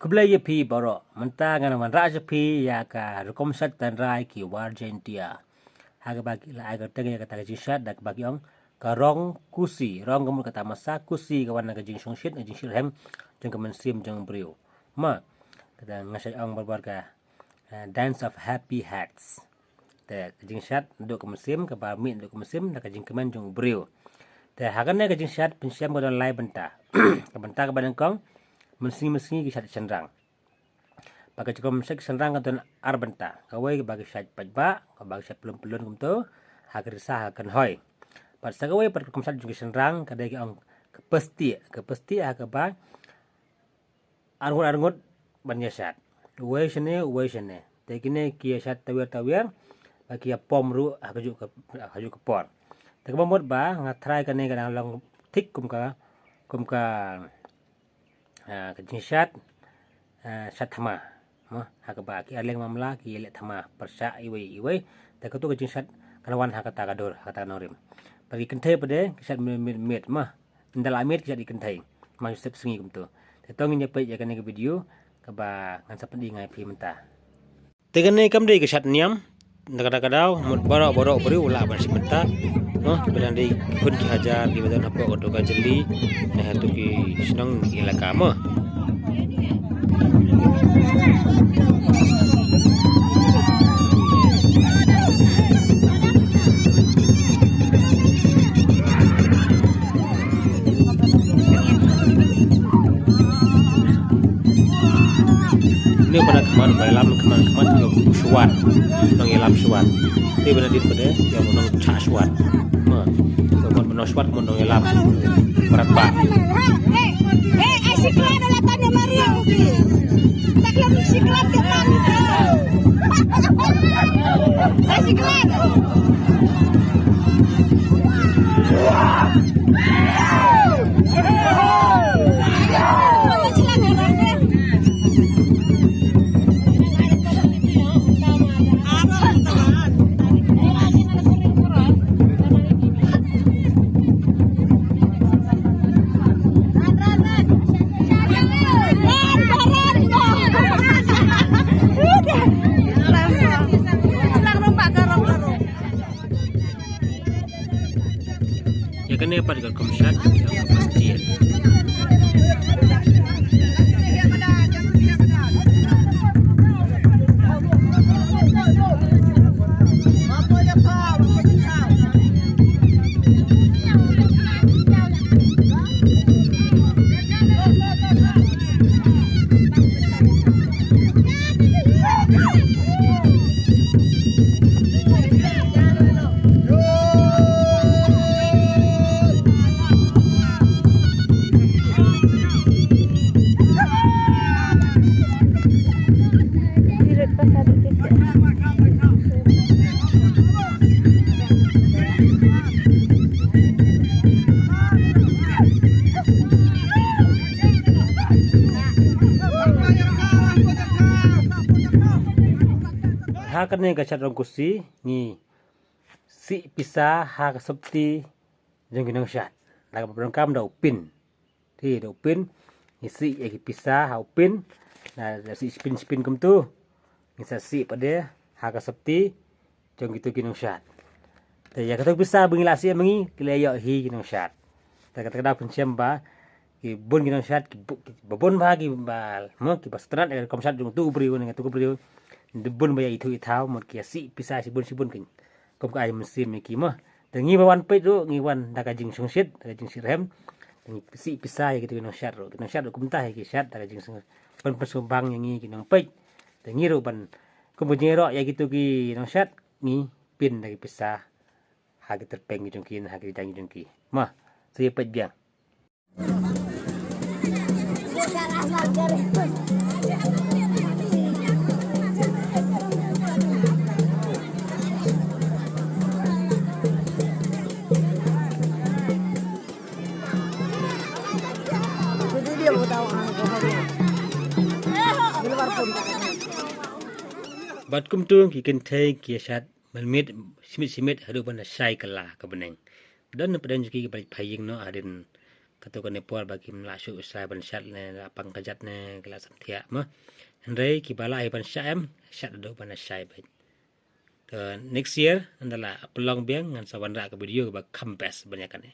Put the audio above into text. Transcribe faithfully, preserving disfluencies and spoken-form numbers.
Khublei ïa phi baroh, mynta ngan wanrah sha phi ïa ka rukom shat tynrai ki War Jaintia. Ha kaba ki la ai kyrteng ïa kata ka jingshad da kaba ki ong ka Rong Kusi, rong ka mut ka tamasa, kusi ka wan na ka jingshongshit, ka jingshit rhem jong ka mynsiem jong u briew. Ma, kata nga shait ong barbar ka, eh, Dance of Happy Hearts. Te ka jingshad naduh ka mynsiem, kaba mih naduh ka mynsiem da ka jingkmen jong u briew. Te ha kane ka jingshad pynshem ka don lai bynta. Ka bynta kaba nyngkong, mynsngi mynsngi ki shad shynrang. Bad ka jingkhom shad shynrang ka don ar bynta. Kawei kaba ki shad paidbah, kaba ki shad pyllun pyllun kumto, ha ka risa ha ka kynhoi. Bad sa kawei pat ka rukom shad jong ki shynrang ka dei ka ong ka pyrstieh, ka pyrstieh ha kaba arngut arngut ban ïa shad. Uwei shane, uwei shane. Te kine ki ïa shad tawiar tawiar, bad ki ïa pom ruh ha kajuh ka, ha kajuh ka por. Te kaba mut ba nga tharai kane ka dang long thik kum ka, kum ka, ah, ka jingshad, ah, shad thma. Mo, ha kaba ki arliang mamla ki ïa leh thma pyrshah iwei iwei. Te kato ka jingshad ka la wan ha kata ka dur, ha kata ka nongrim. Bad ki kynthei pat de ki shad miet miet miet, mo. Ynda la miet ki shad ki kynthei. Mo, sep sngi kumto. Te to ngin ïa peit ïa kane ka video kaba ngan sa pyni ïa phi mynta. Te kane kam dei ka shad niam, na kata ka daw mut baroh baroh briew u lah ban shim bynta. Mo, kiba dang dei ki khun ki hajar kiba don hapoh kato ka jylli, na kato ki shnong ki elaka, mo. Une u ba da khmat, ba ïalam khmat, khmat, u Shwat. Nongïalam Shwat. Te ba da dip pat de, ïa u Nongchah Shwat. Ma, u Nongchah Shwat, u nongïalam. Bad ba. Hey, hey, hey, ai sikla da la tanya Maria, okay. Tak lagi sikla ke pan. Ai sikla. Ïa kane pat ka kum shad, ïa ka pyrstieh. Ha kane ka shad Rong Kusi ngi sih pisa ha ka sopti jong ki nongshad. La ka ba donkam da u pin. Te da u pin, ngi sih ïa ki pisa ha u pin, na da sih shipin shipin kumtu. Ngi sa sih pat de ha ka sopti jong kitu ki nongshad. Te ïa katu pisa ba ngi la sih ma ngi, ki la ïoh hi ki nongshad. Te kata ka daw pynshem ba ki bun ki nongshad, ki bu-, ki ba bun ba ki ba, mo, ki ba sngewtynnat ïa ka rukom shad jong utu u briew ne katu u briew. Ki bun ba ïa ithuh ithaw, mo, ki ïa sih pisa shibun shibun ki. Kum ka ai mynsiem ïa ki, mo. Te ngi ba wan peit ruh, ngi wan da ka jingshongshit, da ka jingshit rhem. Te ngi sih pisa ïa kitu ki nongshad ruh. Ki nongshad ruh kumta hi ki shad da ka jingshong-, ban pynsngewbang ïa ngi ki nongpeit. Te ngi ruh ban, kum ka jingïaroh ïa kitu ki nongshad, ngi pin da ki pisa ha ki tyrpeng jong ki, ha ki jaiñ jong ki. Mo, sa ïa peit biang. Bad kumtu ki kynthei ki ïa shad mynmiet, shimiet shimiet haduh ban da shai kylla ka bneng. Don na pdeng jong ki kiba leit phai ïing noh hadien Kato kane por ba kim lah shuh shai ban shad ne la pang kjat ne ki la samthiah mo. Hynrei kiba lah hi ban shah em, shad haduh ban shai beit. To next year ynda la pynlong biang ngan sa wanrah ka video kaba kham best ban ïa kane.